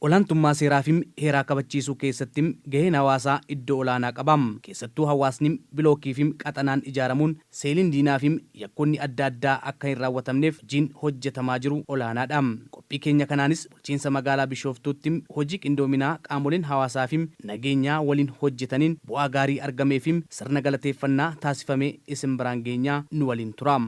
Olaantummaa seeraa fi heeraa kabachiisuu keessatti gaheen hawaasaa iddoo olaanaa qaba. Keessattuu hawaasni bilookii fi qaxanaan ijaaramuun seeliin diinaa fi yakkoonni adda addaa akka hin raawwatamneef hojiin hojjetamaa jiru olaanaadha. Qophii keenya kanaanis bulchiinsa magaalaa Bishooftuutti hojii qindoominaa qaamoleen hawaasaa fi nageenyaa waliin hojjetaniin bu'aa gaarii argamee fi sirna galateeffannaa taasifame isin biraan geenyaa, nu waliin turaa.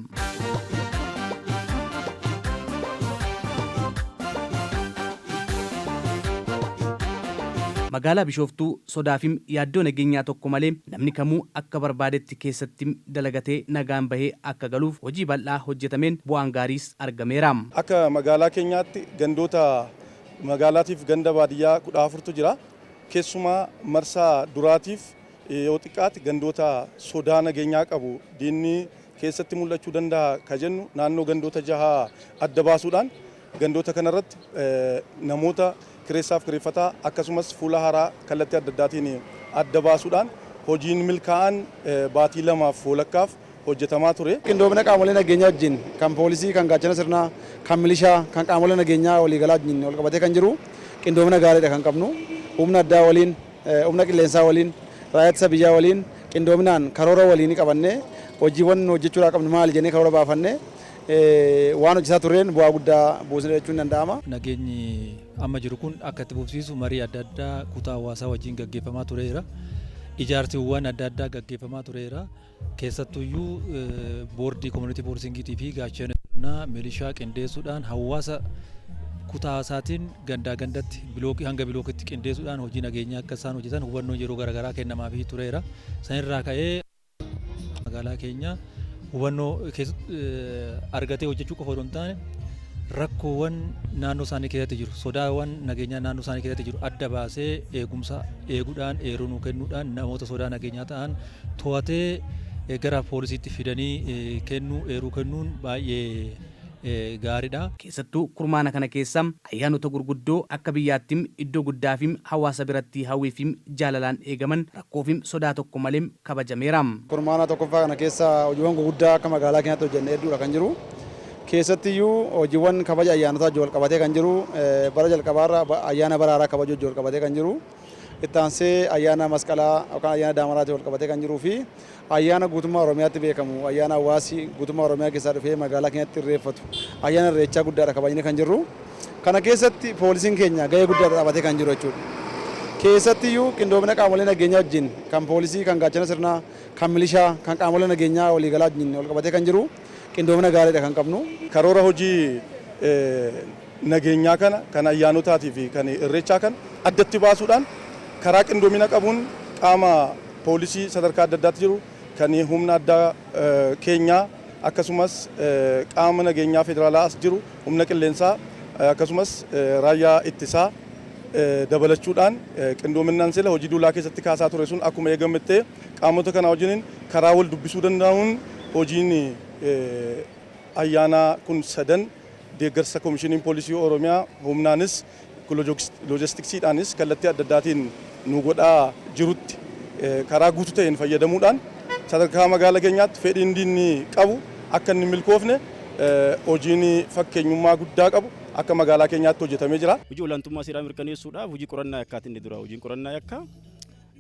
Magaalaa Bishooftuu sodaa fi yaaddoo nageenyaa tokko malee namni kamuu akka barbaadetti keessatti dalagatee nagaan bahee akka galuuf hojii bal'aa hojjetameen bu'aan gaariis argameera. Akka magaalaa keenyaatti gandoota magaalaatiif ganda baadiyyaa 14tu jira. Keessumaa marsaa duraatiif yoo xiqqaate gandoota sodaa nageenyaa qabu, diinni keessatti mul'achuu danda'a ka jennu, naannoo gandoota jaha adda baasuudhaan gandoota kanarratti namoota kireessaaf kireeffataa akkasumas fuula haaraa kallattii adda addaatiin adda baasuudhaan hojiin milkaa'aan baatii 2f walakkaaf hojjetamaa ture. Qindoomina qaamolee nageenyaa wajjin kan poolisii, kan gaachana sirnaa, kan milishaa, kan qaamolee nageenyaa waliigalaa wajjin wal qabatee kan jiru qindoomina gaariidha kan qabnu. Humna addaa waliin, humna qilleensaa waliin, raayyaa ittisa biyyaa waliin qindoominaan karoora waliin qabannee, hojiiwwan hojjechuudhaa qabnu maali jennee karoora baafannee waan hojjetaa turreen bu'aa guddaa buusne jechuun danda'ama. Nageenyi amma jiru kun akka itti fufsiisu marii adda addaa kutaa hawaasaa wajjin gaggeeffamaa tureera. Ijaarsiwwan adda addaa gaggeeffamaa tureera. Keessattuyyuu boordii community policing fi gaachana sirnaa milishaa qindeessuudhaan hawaasa kutaa isaatiin gandaa gandatti, bilookii hanga bilookitti qindeessuudhaan hojii nageenyaa akka isaan hojjetan hubannoon yeroo garaagaraa kennamaafii tureera. Sanirraa ka'ee magaalaa keenya hubannoo argatee hojjechuu qofa osoo hin taane, rakkoowwan naannoo isaanii keessatti jiru, sodaawwan nageenyaa naannoo isaanii keessatti jiru adda baasee, eegumsa eeguudhaan, eeruu nuu kennuudhaan, namoota sodaa nageenyaa ta'an to'atee gara poolisiitti fidanii kennuu, eeruu kennuun baay'ee gaariidha. Keessattuu kurmaana kana keessa ayyaanota gurguddoo akka biyyaatti iddoo guddaa fi hawaasa biratti hawwii fi jaalalaan eegaman rakkoo fi sodaa tokko malee kabajameera. Kurmaana tokkoffaa kana keessa hojiiwwan gurguddaa akka magaalaa keenyaatti hojjenne hedduudha kan jiru. Keessattiyyuu hojiiwwan kabaja ayyaanotaa wajjin wal qabatee kan jiru, bara jalqabaarra ayyaana bara haaraa kabajuu wajjin wal qabatee kan jiru. Itti aansee ayyaana masqalaa yookaan ayyaana daamaraatiin wal qabatee kan jiruu fi ayyaana guutummaa Oromiyaatti beekamu, ayyaana hawaasi guutummaa Oromiyaa keessaa dhufee magaalaa keenyatti irreeffatu, ayyaana irreechaa guddaadha kabajnee kan jirru. Kana keessatti poolisiin keenya gahee guddaa taphatee kan jiru jechuudha. Keessattiyyuu qindoomina qaamolee nageenyaa wajjin kan poolisii, kan gaachana sirnaa, kan milishaa, kan qaamolee nageenyaa waliigalaa wajjin wal qabatee kan jiru qindoomina gaariidha kan qabnu. Karoora hojii nageenyaa kana kan ayyaanotaatii fi kan irreechaa kana addatti baasuudhaan karaa qindoomina qabuun qaama poolisii sadarkaa adda addaatti jiru, kan humna addaa keenyaa, akkasumas qaama nageenyaa federaalaa as jiru, humna qilleensaa, akkasumas raayyaa ittisaa dabalachuudhaan qindoominaan sila hojii duulaa keessatti kaasaa ture sun akkuma eegamettee qaamota kanaa wajjiniin karaa wal dubbisuu danda'uun hojiin ayyaanaa kun sadan deeggarsa Komishiniin Poolisii Oromiyaa humnaanis loojistiksiidhaanis kallattii adda addaatiin nu godhaa jirutti karaa guutuu ta'een fayyadamuudhaan sadarkaa magaala keenyaatti fedhiin diinni qabu akka inni milkoofne hojiin fakkeenyummaa guddaa qabu akka magaalaa keenyaatti hojjetamee jira. Hojii olaantummaa seeraa mirkaneessuudhaaf hojii qorannaa yakkaati inni dura. Hojiin qorannaa yakkaa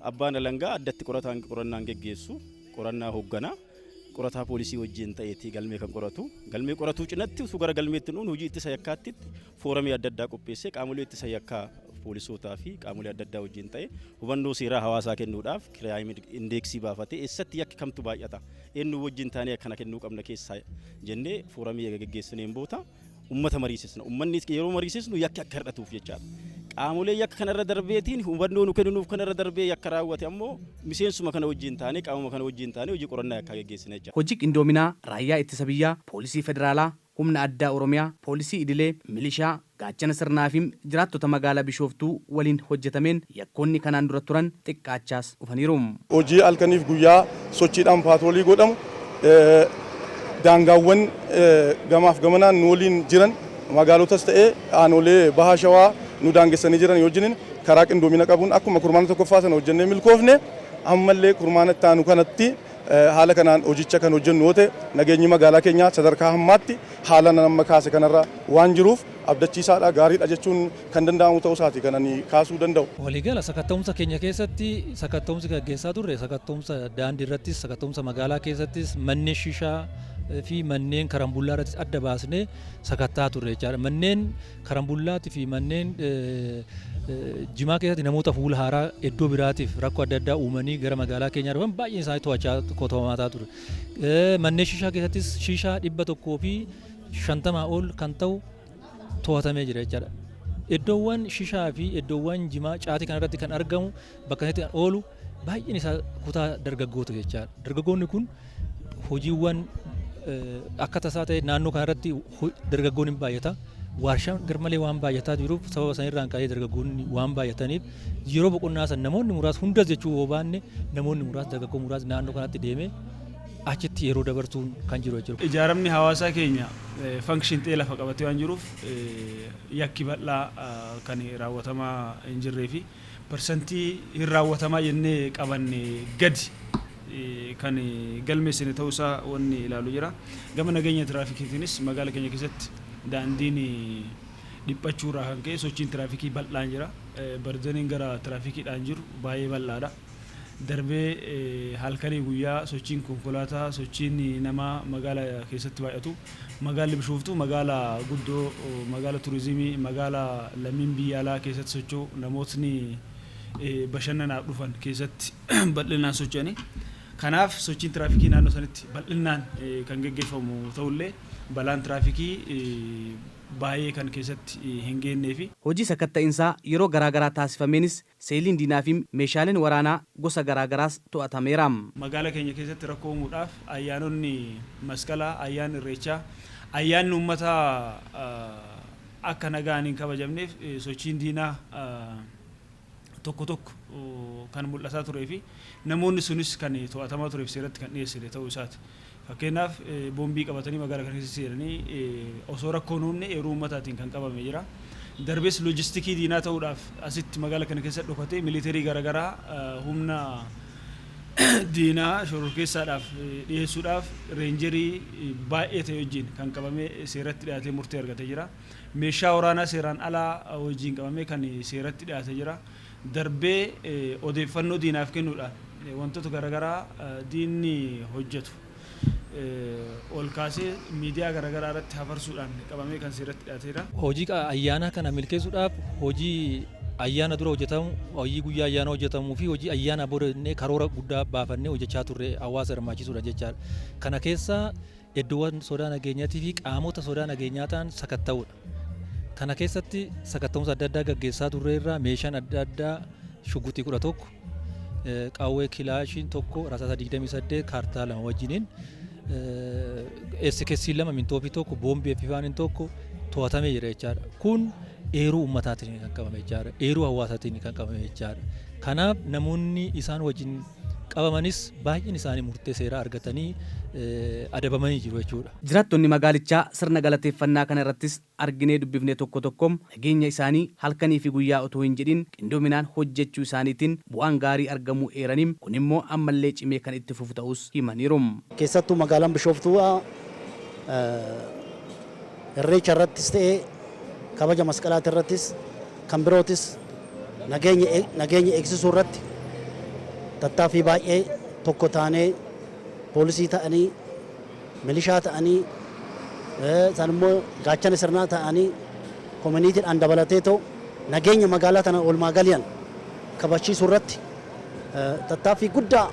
abbaan alangaa addatti qorataan qorannaan geggeessu, qorannaa hoogganaa qorataa poolisii wajjin ta'eeti galmee kan qoratu. Galmee qoratuu cinatti osoo gara galmeetti nuun hojii ittisa yakkaatti fooramii adda addaa qopheessee qaamolee ittisa yakkaa, poolisootaa fi qaamolee adda addaa wajjin ta'e hubannoo seeraa hawaasaa kennuudhaaf crime index baafatee, eessatti yakki kamtu baay'ata, eenyu wajjin taanee akkana kennuu qabna keessaa jennee fooramii eega geggeessineen booda ummata mariisisna. Ummanni yeroo mariisisnu yakki akka hir'atuuf jechaadha. Qaamolee yakka kanarra darbeetiin hubannoo nu kenninuuf kanarra darbee yakka raawwate ammoo miseensuma kana wajjin taanee, qaamuma kana wajjin taanee hojii qorannaa yakkaa geggeessina jechaadha. Hojii qindoominaa Raayyaa Ittisa Biyyaa, Poolisii Federaalaa, Humna Addaa Oromiyaa, Poolisii Idilee, Milishaa, Gaachana Sirnaa fi jiraattota magaalaa Bishooftuu waliin hojjetameen yakkoonni kanaan dura turan xiqqaachaas dhufaniiru. Hojii halkaniif guyyaa sochiidhaan paatroolii godhamu, daangaawwan gamaaf gamanaan nu waliin jiran, magaalotas ta'ee aanolee Baha Shawaa nu daangessanii jiran wajjiniin karaa qindoomina qabuun akkuma kurmaana tokkoffaa sana hojjennee milkoofne, ammallee kurmaana itti aanu kanatti Haala kanaan hojicha kan hojjennu yoo ta'e, nageenyi magaalaa keenyaa sadarkaa hammaatti haala nama kaase kanarra waan jiruuf abdachiisaadha, gaariidha jechuun kan danda'amu ta'uu isaati kan ani kaasuu danda'u. Waliigala sakatta'umsa keenya keessatti sakatta'umsi gaggeessaa turre, sakatta'umsa daandii irrattis, sakatta'umsa magaalaa keessattis, manneen shishaa fi manneen karambullaa irrattis adda baasnee sakattaa turre jechaadha. Manneen karambullaatii fi manneen jimaa keessatti namoota fuula haaraa iddoo biraatiif rakkoo adda addaa uumanii gara magaalaa keenyaa dhufan baay'een isaanii to'achaa to'amataa ture. Manneen shishaa keessattis shishaa 150 ol kan ta'u to'atamee jira jechaadha. Iddoowwan shishaa fi iddoowwan jimaa caatii kanarratti kan argamu, bakka kanatti kan oolu baay'een isaa kutaa dargaggoota jechaadha. Dargaggoonni kun hojiiwwan akka tasaa ta'e naannoo kanarratti dargaggoonni hin baay'ata. Warshaan garmalee waan baay'ataa jiruuf, sababa sanirraan ka'ee dargaggoonni waan baay'ataniif, yeroo boqonnaa san namoonni muraasni, hundas jechuu yoo baanne, namoonni muraasni, dargaggoo muraasni naannoo kanatti deemee achitti yeroo dabarsuun kan jiru jechuudha. Ijaaramni hawaasaa keenya function ta'ee lafa qabatee waan jiruuf, yakki bal'aa kan raawwatamaa hin jirree fi parsantii hin raawwatamaa jennee qabanne gadi kan galmeessine ta'uusaa wanni ilaalu jira. Gama nageenya tiraafikiitiinis magaala keenya keessatti daandiin dhiphachuurraa kan ka'e sochiin tiraafikii bal'aan jira. Bardaniin gara tiraafikiidhaan jiru baay'ee bal'aadha. Darbee halkanii guyyaa sochiin konkolaataa, sochiin namaa magaala keessatti baay'atu. Magaalli Bishooftuu magaala guddoo, magaala turizimii, magaala lammiin biyya alaa keessatti socho'u, namootni bashannanaaf dhufan keessatti bal'inaan socho'ani. Kanaaf sochiin tiraafikii naannoo sanitti bal'inaan kan geggeeffamu ta'ullee, balaan tiraafikii baay'ee kan keessatti hin geennee fi Hojii sakatta'insaa yeroo garaagaraa taasifameenis seeliin diinaa fi meeshaaleen waraanaa gosa garaagaraas to'atameera. Magaala keenya keessatti rakkoo uumuudhaaf ayyaanonni Masqalaa, ayyaanni Irreechaa, ayyaanni uummataa akka nagaan hin kabajamneef sochiin diinaa tokko tokko kan mul'ataa turee fi namoonni sunis kan to'atamaa tureef seeratti kan dhiyeessine ta'uu isaati. Fakkeenyaaf, boombii qabatanii magaalaa kana keessa seenanii osoo rakkoon uumne yeroo uummataatiin kan qabame jira. Darbees loojistikii diinaa ta'uudhaaf asitti magaala kana keessa dhokatee militeerii garaagaraa humna diinaa shororkeessaadhaaf dhiyeessuudhaaf reenjerii baay'ee ta'e wajjin kan qabamee seeratti dhiyaatee murtee argatee jira. Meeshaa waraanaa seeraan alaa wajjin qabamee kan seeratti dhiyaatee jira. Darbee odeeffannoo diinaaf kennuudhaan wantoota garaagaraa diinni hojjetu ol kaasee miidiyaa garaagaraa irratti hafarsuudhaan qabamee kan seeratti dhiyaateera. Hojii ayyaana kana milkeessuudhaaf hojii ayyaana dura hojjetamu, hojii guyyaa ayyaana hojjetamuu fi hojii ayyaana booda jennee karoora guddaa baafannee hojjechaa turre hawaasa hirmaachisuudha jechaadha. Kana keessa iddoowwan sodaa nageenyaatii fi qaamota sodaa nageenyaa ta'an sakatta'uudha. Kana keessatti sakatta'umsa adda addaa gaggeessaa turreerra meeshaan adda addaa shuguxii 11, qawwee kilaashiin 1, rasaasa 28 kaartaa 2 wajjiniin, SKS 2, mintoofii 1, boombii effifaaniin 1 to'atamee jira jechaadha. Kun eeruu uummataatiin kan qabame jechaadha. Eeruu hawaasaatiin kan qabame jechaadha. Kanaaf namoonni isaan wajjin qabamanis baay'een isaanii murtee seeraa argatanii adabamanii jiru jechuudha. Jiraattonni magaalichaa sirna galateeffannaa kana irrattis arginee dubbifne tokko tokko nageenya isaanii halkanii fi guyyaa otoo hin jedhin qindoominaan hojjechuu isaaniitiin bu'aan gaarii argamuu eeranii, kun immoo ammallee cimee kan itti fufu ta'us himaniiru. Keessattuu magaalaan Bishooftuu Irreecha irrattis ta'ee, kabaja Masqalaati irrattis, kan birootis nageenya eegsisuu irratti tattaaffii baay'ee tokko taanee, poolisii ta'anii, milishaa ta'anii, isaan immoo gaachana sirnaa ta'anii, koominiitiidhaan dabalatee ta'u nageenya magaalaa tana oolmaa galiyan kabachiisuu irratti tattaaffii guddaa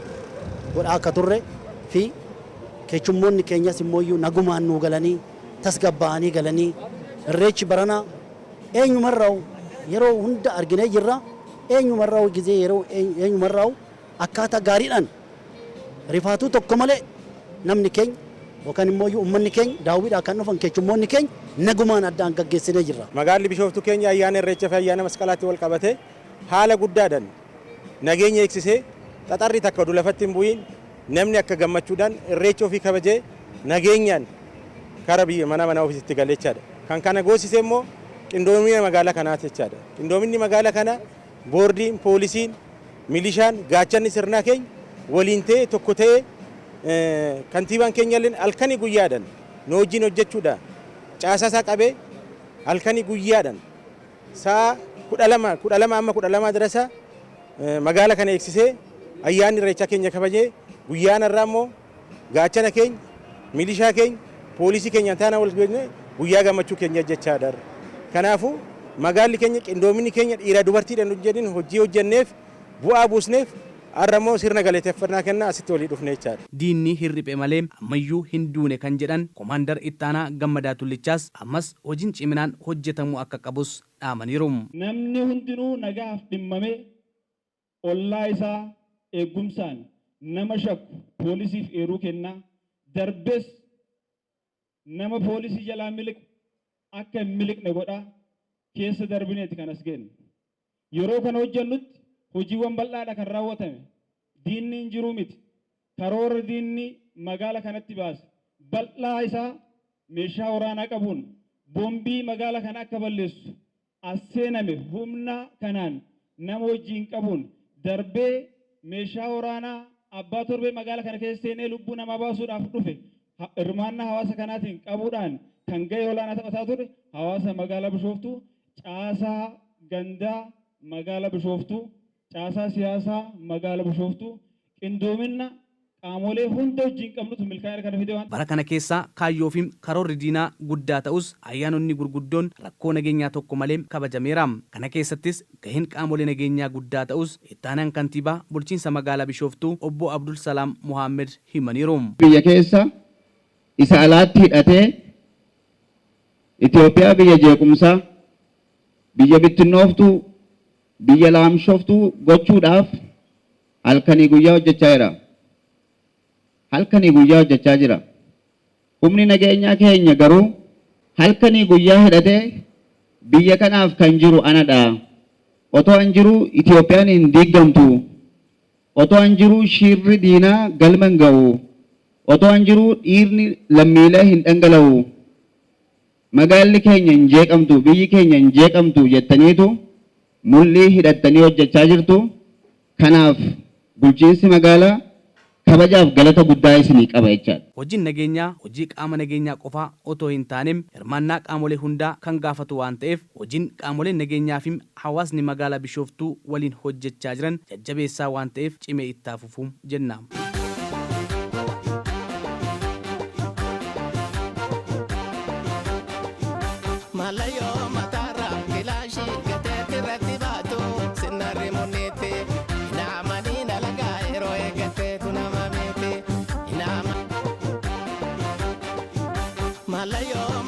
godhaa akka turre fi keessummoonni keenyas immoo nagumaan nuu galanii, tasgabbaa'anii galanii, Irreechi baranaa eenyumarraa yeroo hunda arginee jirra, eenyumarraa gizee yeroo eenyumarraa akkaataa gaariidhaan rifaatuu tokko malee namni keenya yookaan immoo uummanni keenya, daawwiidhaa kan dhufan keessummoonni keenya nagumaan addaan gaggeessinee jirra. Magaalli Bishooftuu keenya ayyaana Irreechaa fi ayyaana Masqalaatti wal qabatee haala guddaadhaan nageenya eegsisee, xaxarri takka oduu lafatti hin bu'iin, namni akka gammachuudhaan Irreecha ofii kabajee nageenyaan kara biyya mana mana ofiisitti galee jechaadha. Kan kana goosise immoo qindoomina magaalaa kanaati jechaadha. Qindoominni magaalaa kanaa boordiin, poolisiin, milishaan, gaachanni sirnaa keenya waliin ta'ee, tokko ta'ee Kantiibaan keenya illee halkanii guyyaadhaan nu wajjin hojjechuudha. Caasaa isaa qabee halkanii guyyaadhaan sa'a 12 12 amma 12 darasa magaala kana eegsisee ayyaanni irreechaa keenya kabajee guyyaan irraa immoo gaachana keenya, milishaa keenya, poolisii keenya taana wal guyyaa gammachuu keenya jechaadha. Kanaafuu magaalli keenya qindoominni keenya dhiira dubartiidhaan hojjennin hojii hojjenneef bu'aa buusneef har'a immoo sirna galateeffannaa kennaa asitti walii dhufne jechaadha. Diinni hirriphe malee ammayyuu hin duune kan jedhan Komaandar Ittaanaa Gammadaa Tullichaas ammas hojiin ciminaan hojjetamuu akka qabus dhaamaniiru. Namni hundinuu nagaaf dhimmamee ollaa isaa eegumsaan nama shakku poolisiif eeruu kennaa, darbes nama poolisii jalaa miliqu akka hin miliqne godhaa keessa darbineeti kan as geenye. Yeroo kana hojjennutti hojiiwwan bal'aadha kan raawwatame. Diinni hin jiruu miti. Karoora diinni magaala kanatti baase bal'aa isaa meeshaa waraanaa qabuun boombii magaala kana akka balleessu as seename humna kanaan nama wajjin qabuun darbee meeshaa waraanaa abbaa torbee magaala kana keessa seenee lubbuu namaa baasuudhaaf dhufe hirmaannaa hawaasa kanaatiin qabuudhaan kan gahee olaanaa taphataa ture hawaasa magaalaa Bishooftuu, caasaa gandaa magaalaa Bishooftuu, caasaa siyaasaa magaalaa Bishooftuu, qindoomina qaamolee hunda wajjin qabnutu milkaa'ina kana fide waan. Bara kana keessa kaayyoo fi karoorri diinaa guddaa ta'us ayyaanonni gurguddoon rakkoo nageenyaa tokko malee kabajameera. Kana keessattis gaheen qaamolee nageenyaa guddaa ta'us ittaanaan kantiibaa bulchiinsa magaalaa Bishooftuu obbo Abdul Salaam Muhammad himaniiru. Biyya keessa isa alaatti hidhatee Itoophiyaa biyya jeequmsaa, biyya bittinnooftuu, biyya laamshoftuu gochuudhaaf halkanii guyyaa hojjechaa jira. Halkanii guyyaa hojjechaa jira. Humni nageenyaa keenya garuu halkanii guyyaa hidhatee biyya kanaaf kan jiru anadha. Otoo an jiru Itoophiyaan hin diigamtu. Otoo an jiru shirri diinaa galma hin ga'u. Otoo an jiru dhiirni lammiilee hin dhangala'u. Magaalli keenya hin jeeqamtu, biyyi keenya hin jeeqamtu jettaniitu mul'ii hidhattanii hojjechaa jirtu. Kanaaf bulchiinsi magaalaa kabajaaf galata guddaa isinii qaba jechaadha. Hojiin nageenyaa hojii qaama nageenyaa qofaa otoo hin taane hirmaannaa qaamolee hundaa kan gaafatu waan ta'eef hojiin qaamoleen nageenyaa fi hawaasni magaalaa Bishooftuu waliin hojjechaa jiran jajjabeessaa waan ta'eef cimee itti haa fufu jenna. Malayyoo mataarra kilaashii gateetti irratti baatu sinnarri munniitti naamanii dalagaa yeroo eeggatteetu nama miti. Malayyoo.